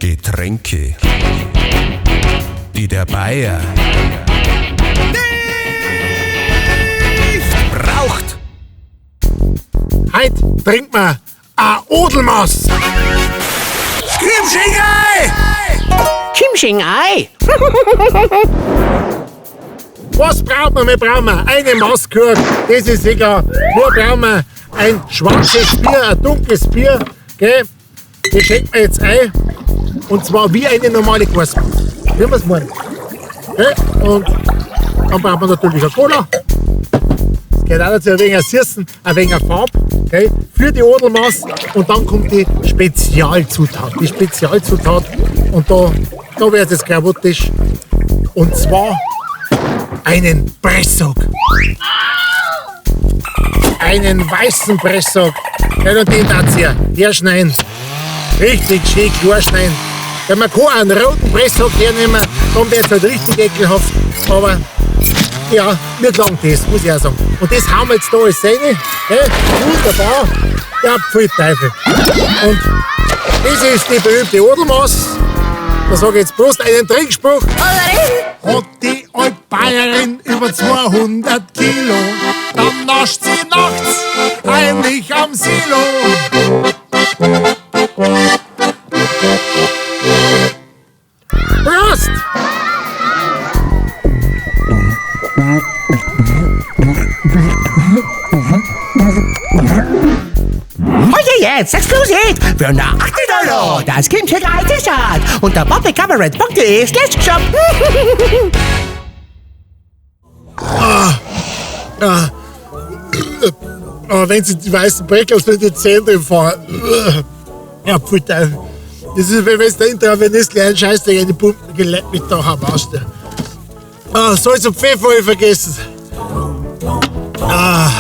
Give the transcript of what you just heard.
Getränke, die der Bayer nicht braucht. Heut trinkt man a Odelmaß. Kimschingai! Kimschingai! Was braucht man? Wir brauchen eine Maßkurve, das ist sicher. Wir brauchen ein schwarzes Bier, ein dunkles Bier. Gell? Das schenkt man jetzt ein. Und zwar wie eine normale Quasmaß. Wie wir es meinen. Gell? Und dann braucht man natürlich eine Cola. Das geht auch dazu, ein wenig Süßen, ein wenig Farbe, gell? Für die Odelmaß. Und dann kommt die Spezialzutat. Die Spezialzutat. Und da wird es jetzt chaotisch. Und zwar einen Presssack. Einen weißen Presssack. Ja, und den darf ich herschneiden. Richtig schön klar schneiden. Wenn man kann einen roten Presssack hernehmen, dann wird's halt richtig ekelhaft. Aber ja, mir gelangt das, muss ich auch sagen. Und das haben wir jetzt da alles rein. Gell? Wunderbar. Ja, pfui Teufel. Und das ist die berühmte Odelmaß. Da sag ich jetzt bloß einen Trinkspruch. Hat die Altbayerin über 200 Kilo, dann nascht sie nachts heimlich am Silo. Prost! Heute jetzt exklusiv für nur 18 Euro das Kimschingai T-Shirt unter bobbycabaret.de/shop. Ah. Aber wenn sie die weißen Breckels mit den Zähnen drin fahren. Ja, pfui Teufel. Das ist, wenn es da intravenös gleich einen Scheißdreck in die Pumpen geleitet mit da am Arsch. Ah, Salz und Pfeffer hab ich vergessen. Ah.